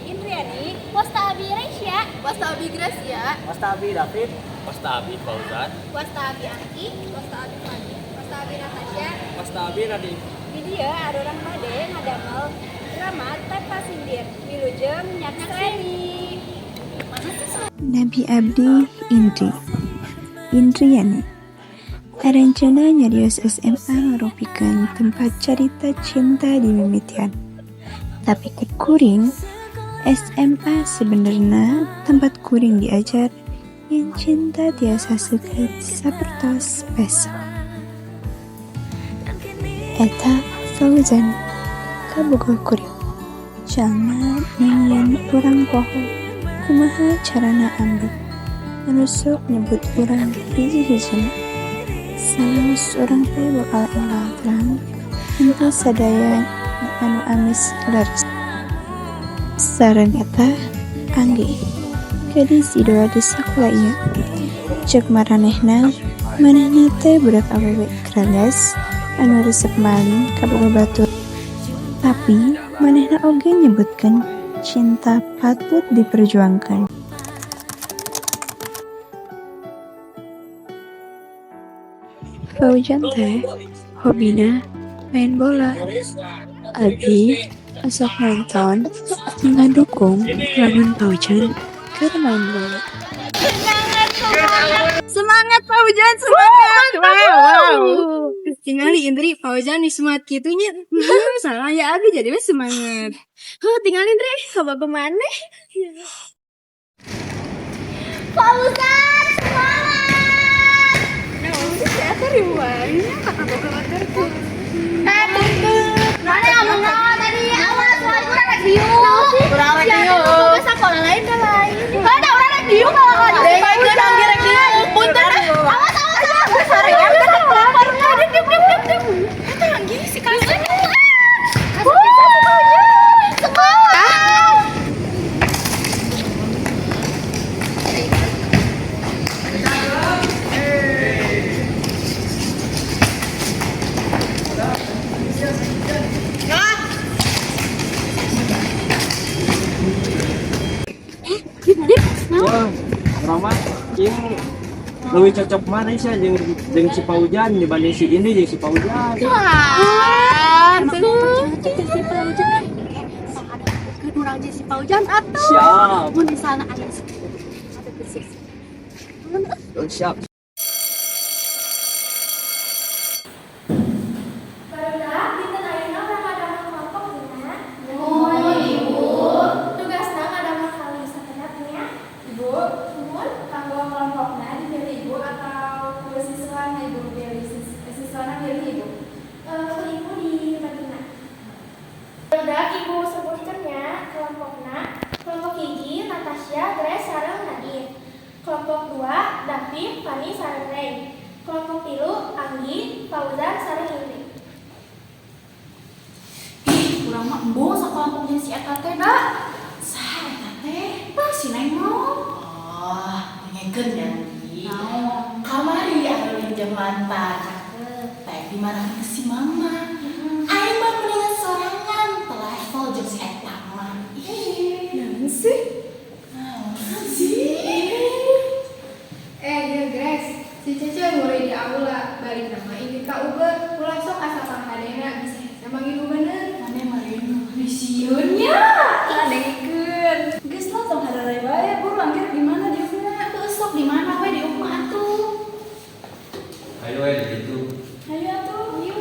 Indriani. Wasta Abi Raisya. Wasta Abi Gracia. Wasta Abi David. Wasta Abi Fauzan. Wasta Abi Angki. Wasta Abi Fani. Wasta Abi Natasha. Wasta Abi Nadif. Di dieu arurang bade ngadamel drama Tepa Sindir. Wilujeng nyakseni. Nabi Abdi Indri Indriani. Aranjeunna nyarios SMA ngarupikeun tempat carita cinta dimimitian. Tapi keur kuring, SMA sebenerna tempat kuring diajar yen cinta tiasa seukeut sapertos peso. Eta Fauzan, kabogoh kuring. Jalma nu nyieun urang poho kumaha carana ambek, anu sok nyebut urang hiji-hijina. Sanaos urang teh bakal enggal terang, henteu sadaya anu amis leres. Sareng eta Anggi, gadis idola di sakola ieu. Ceuk maranehna, manehna teh budak awewe kreles anu resep maling kabogoh batur. Tapi manehna oge nyebutkeun cinta patut diperjuangkeun. Fauzan teh hobina maen bola. Abi osok nonton ngadukung lamun Fauzan keur maen bola. Semangat Fauzan, semangat. Wow. Tingali Indri, Fauzan nih semangat kitu nya. Salah ya Abi jadi we semangat. Huh, tingali Indri, kabogoh maneh. Fauzan, semangat! Naon sih si eta riweuhnya kabogoh batur tuh. Mana ngomong naon tadi? Awas, soal urang rek diuk. Urang rek diuk. Siapa sekolah lain dah lain. Heuh, da urang rek diuk kalau kalau Dengekeun Anggi rek diuk, punten ah. Awas, awas, awas. Sarean kan lapar. Diuk, diuk, diuk, diuk. Eta Anggi si kasih. Semangat! Wah, urang mah cing leuwih cocok mana sih jeung jeung si Paujan dibanding si Indri jeung si Paujan. Wah, tuh. Si Fauzan. Keur urang jeung si Fauzan atuh. Siap. Mun misalna aya ada bersih. Oh, siap. Barudak, dinten ayeuna urang ngadamel kelompok dina. Muhun, Ibu. Tugasna ngadamel kawih sakedap nya. Ibu, mun kanggo kelompokna dipilih ibu atau ku siswana ibu pilih siswana milih ibu? Ku ibu dibagina. Barudak, ibu sebutkeun nya kelompokna. Kelompok hiji Natasha, Grace sareng Nadine. Kelompok 2 David, Fani sareng Ray. Kelompok 3 Anggi, Fauzan sareng Indri. Ih, urang mah embung sakelompok jeung si eta teh da. Saha eta teh? Tah si Neng mau. Oh, dengekeun ya Ki. Naon? Kamari anu jeung mantan. Teh dimarahin ke si mama. Aing mah mendingan sorangan teu level jeung si eta mah. Ih, Naon sih? naon sih? Eh, ya Grace, si Cece mulai di aula, balik nama ini ka Uber, ulah sok asa pangkadena bisa hese manggil bener. Maneh meureun Sieun nya. Ah, dengekeun. Geus lah tong hararay wae, buru anggir di mana diukna? Heuh, sok di mana we diuk mah atuh. Ayo we di ditu. Hayu atuh, yuk.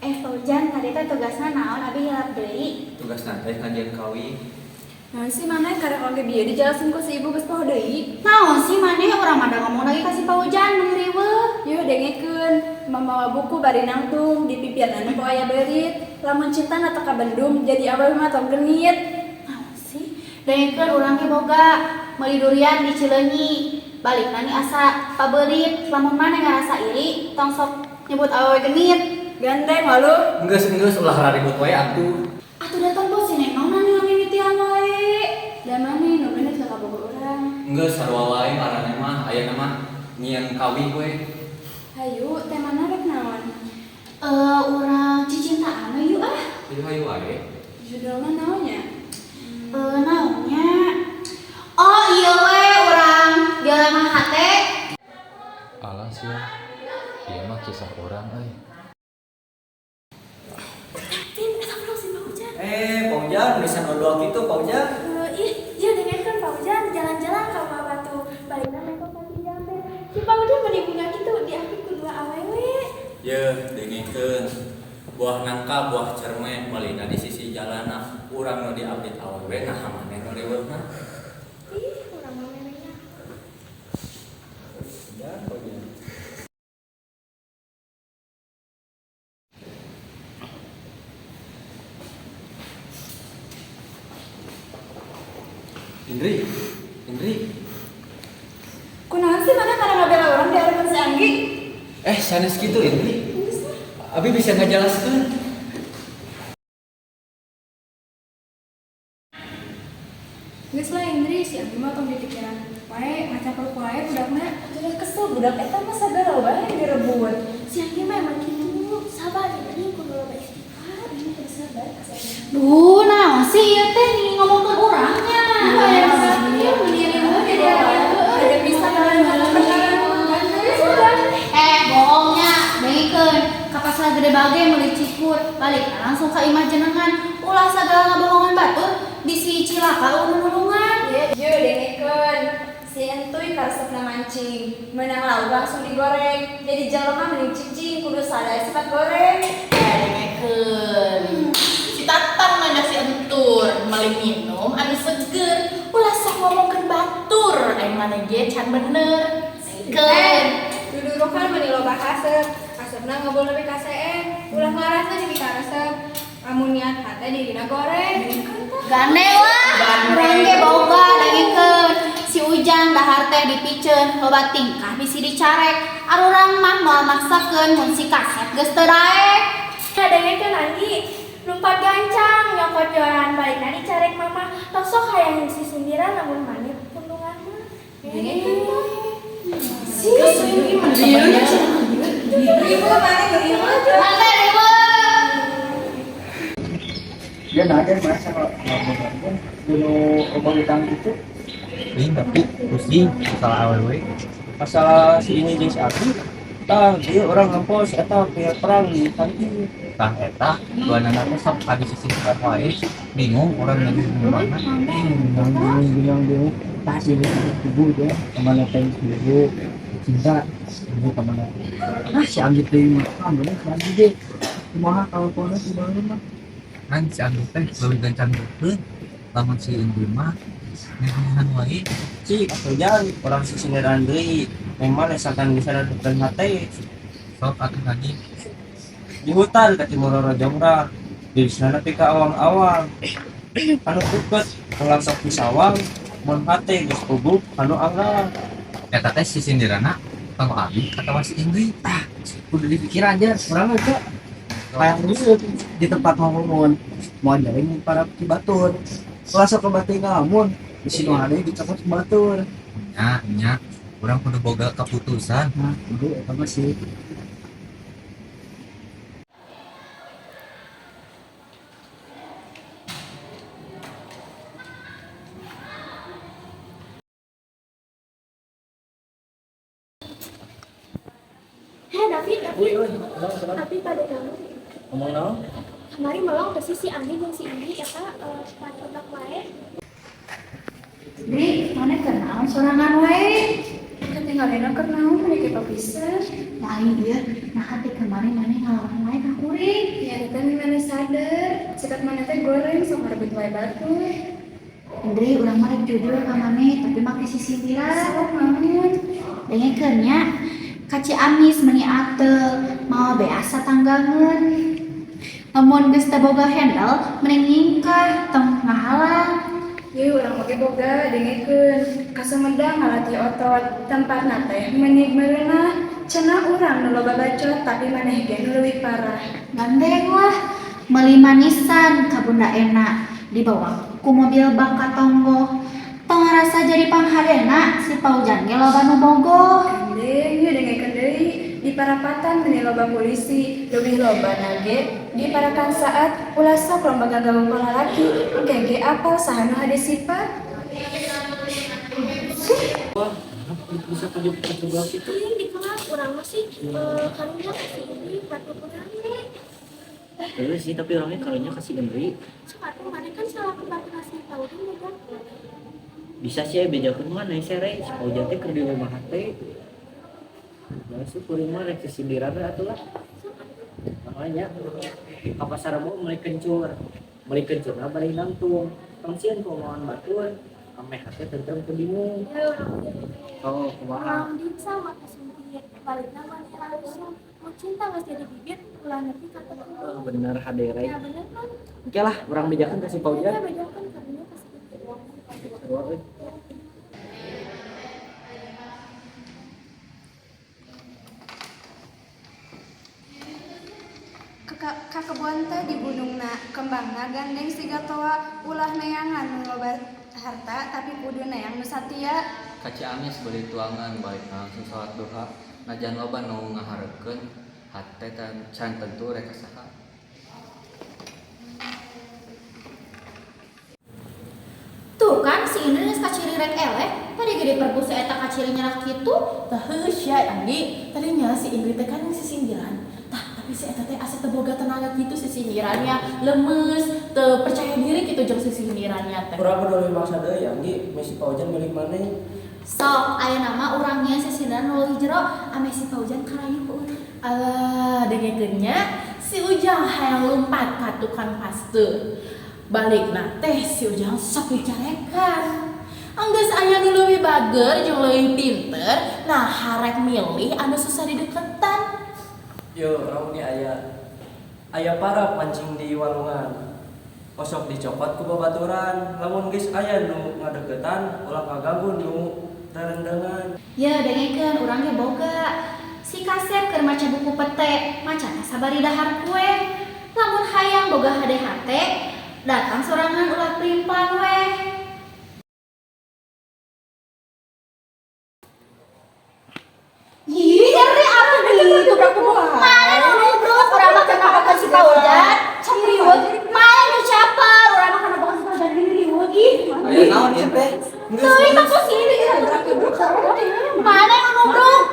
Eh, Fauzan, tadi teh tugasna naon abi hilap deui? Tugasna teh ngajieun kawih. Naon sih maneh karek oge bieu dijelasin ku si ibu geus poho deui. Naon sih maneh urang mah da ngomong lagi ka si Fauzan meni riweuh. Yuh dengekeun, mamawa buku bari nangtung di pipian anu poho aya beurit. Lamun cinta na teu kabendung jadi awewe mah tong genit. Naon sih? Dengekeun urang ge boga meuli durian di Cileunyi. Balikna ni asa pabeulit, lamun maneh ngarasa iri tong sok nyebut awewe genit. Gandeng waluh. Enggeus enggeus ulah raribut wae atuh. Atuh datang bos si Neng naon anu ngamimitian wae. Da maneh nu genit ka kabogoh urang. Enggeus sarua wae maraneh mah ayeuna mah nyieun kawih we. Hayu, temana rek naon? Eh, urang cicintaan we yuk ah. Ieu Judulna naon nya? Eh, naonnya? Oh iya we urang dilema hate. Alah sia. Ieu mah kisah urang euy. Vin, eta belum si Paujan. Eh, Paujan bisa nodol gitu Paujan. Ih, dia dengarkan Paujan jalan-jalan ka rumah batu. Balikna meko ka Cijambe. Si Paujan meuni bunga kitu diapit ku dua awewe. Yeuh, dengekeun. Buah nangka, buah cerme, meulina di sisi jalanna. Urang nu diapit awewe naha maneh nu riweuhna. Ih, urang mah merenya. Ya, Paujan. Indri, Indri. Kunaon sih maneh pada ngabela urang di hadapan si Anggi? Eh, sanes kitu Indri. Abi bisa ngajelaskeun. Geus lah Indri, si Anggi mah tong dipikiran wae, ngacapruk wae budakna. Jadi kesel budak eta mah sagala wae direbut. Si Anggi mah emang gitu. Sabar ini kudu loba istighfar. Ini kudu sabar ka si Anggi. Duh, naon sih ieu teh nih ngomongkeun urangnya. Ada bisa Eh, bohongnya, dengekeun. Ka pasar gede bage meuli cikur, balik langsung ka imah jenengan. Ulah sagala ngabohongan batur, bisi cilaka ulun-ulungan. Yo dengekeun. Si entuy karesepna mancing, menang lauk langsung digoreng. Jadi jelema mending cicing kudu sadar sifat goreng. Eh, dengekeun. Si Tatang nanya si Entur, meuli minum anu seger. Ulah sok ngomongkeun batur, aing maneh ge can bener. Dengekeun. Dudurukan meuni loba haseup, hasupna ngebul nepi ka seeng. Ulah ngarasna jadi karesep. Lamun niat hate dirina goreng. Gandeng lah, urang ge boga dengekeun. Si Ujang dahar teh dipiceun, loba tingkah bisi dicarek. Arurang mah moal maksakeun mun si kasep geus teu daek. Nah, dengekeun Anggi. Lumpat gancang, nyokot joran, balikna dicarek mama. Tos sok hayang si sindiran lamun maneh pundungan mah. Dengekeun tah. Ribu mana ribu? Mantap riweuh. Dia nanya masa kalau ngomong dulu obat utang itu. Ih, tapi pusing masalah awewe. Masalah si ini jeung si Abi. Tah, dia orang ngempos eta punya perang di kantin. Tah eta, dua anak teh sok adi sisi wae. Bingung urang lagi di mana. Bingung bingung bingung. Tah si ini tubuh dia kemana teh ibu cinta ibu kemana? Ah si Anggi teh mah, ah bener si Anggi deh. Kumaha kalau kono si bangun mah. Kan si Anggi teh leuwih gancang deukeut. Lamun si Indri mah ngeuneuhan wae. Cik, atau jangan orang si sindir Andri memang lesakan bisa datang hati. Sok atuh lagi. Di hutan ke timur Roro Jonggrang di sana pika awang-awang anu deket ulang sok di sawang mun hate geus bubuk anu anggang. Eta teh si sindirana kanggo abi atawa si Indri? Ah, kudu dipikiran aja urang aja kayak gitu di tempat ngomong mau ajarin para batur ulah sok ke batu ngalamun di sini ada dicopot ke batur. Nya, nya, urang kudu boga keputusan. Nah, kudu eta mah sih. Heh, David, David. Wih, wih, Tapi pada kamu ngomong naon? Kamari melong teh si Anggi jeung si Indri eta pacoblak wae. Dri, maneh keur naon sorangan wae? Katingalina keur naon meuni kitu pisan. Lain ieu, naha teh kemarin maneh ngalawan wae ka kuring. Ya eta nih maneh sadar, sikap maneh teh goreng sok ngarebut wae batur. Indri, urang mah rek jujur ka maneh, tapi make sisindiran. Sok naon? Dengekeun nya, ka Ciamis meuni ateul, mawa beas satanggangeun. Lamun geus teu boga handle, mending nyingkah tong ngahalang. Ye urang oge boga dengekeun. Ka Sumedang ngalatih otot, tempatna teh meuni mereunah. Cenah urang nu loba bacot, tapi maneh ge nu leuwih parah. Gandeng lah, meuli manisan ka Bunda Ena, dibawa ku mobil bak ka tonggoh. Tong ngarasa jadi panghadena, si Paujan ge loba nu bogoh. Gandeng ye dengekeun deui. Di Di parapatan meni loba polisi, leuwih loba na ge di parakan saat ulah sok lomba gagabung ku lalaki, engke ge apal saha nu hade sifat. Bisa kerja gitu. Ini di kelas urang mah sih karunya kasih ini batu rame. Terus sih, tapi orangnya karunya kasih Indri. Sok atuh maneh kan salah batu kasih tahu dulu kan. Bisa sih ya bejakeun mah naik sere si Paujan teh keur di rumah teh. Nah, sih kuring mah rek sisindiran we atuh lah. Makanya ka pasar Rebo meuli kencur. Meuli kencurna bari nangtung. Tong sieun ku omongan batur, ameh hate tentrem teu bingung. Ya urang ge. Oh, kumaha? Urang dimsum make sumpit, balikna maneh langsung. Mun cinta geus jadi bibit, ulah nepi ka tepung. Oh, bener hade rek. Ya bener kan? Oke lah, urang bejakeun ka si Ya Paujan. bejakeun karunya kasih itu. Sarua euy. Ka kebon teh di gunungna, kembangna gandeng siga toa, ulah neangan nu loba harta tapi kudu neang nu satia. Ka Ciamis beuli tuangan balik langsung salat duha. Najan loba nu ngaharepkeun hate can tentu rek ka saha. Tuh kan si Indri geus kaciri rek eleh, tadi ge diperbusa eta kaciri nyerak kitu. Tah heuh sia Anggi, tadinya si Indri teh kan sisindiran. Tah, tapi si eta teh asa teu boga tenaga gitu sisindirannya, lemes, teu percaya diri gitu jeung sisindirannya teh. Urang peduli maksa deui Anggi, meh si Paujan milik maneh. Sok, aya nama urangnya sisindiran nu leuwih jero, ame si Paujan karayu ku urang. Alah, dengekeun nya, si Ujang hayang lumpat ka tukang paste. Balikna teh si Ujang sok dicarekan. Enggeus aya nu leuwih bager jeung leuwih pinter, nah harek milih anu susah dideketan. Yo, urang ge aya. Aya para pancing di walungan. Osok dicokot ku babaturan, lamun geus aya nu ngadeukeutan ulah ngaganggu nu rerendengan. Ya, dengekeun urang ge boga. Si Kasep keur maca buku pete, macana sabari dahar kue. Lamun hayang boga hade hate, datang sorangan ulah plimplan weh. Ih, nyeri apa gitu Mana nu nubruk, urang mah kenapa ka si Paujan? Sok riweuh. Mana nu caper, urang mah kenapa ka si Paujan riweuh ih. Aya naon ieu teh? Teuing mah kok sini. Mana nu nubruk?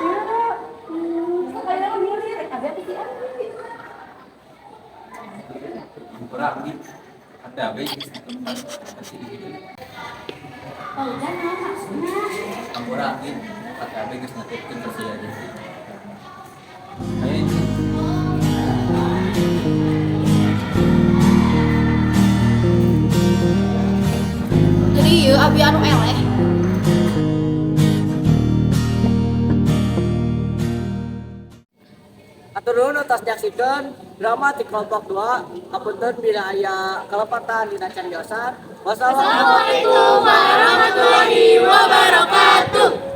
Hampura Anggi. Ada abis kasih gitu. Paujan naon maksudna? Hampura Anggi. Kata abis geus nyatetkeun ka si Indri. Ayo Indri. Jadi ieu abi anu eleh. Atur nuhun atas nyaksikeun drama ti kelompok 2. Hapunten bila aya kalepatan dina cariosan. Wassalamualaikum warahmatullahi wabarakatuh.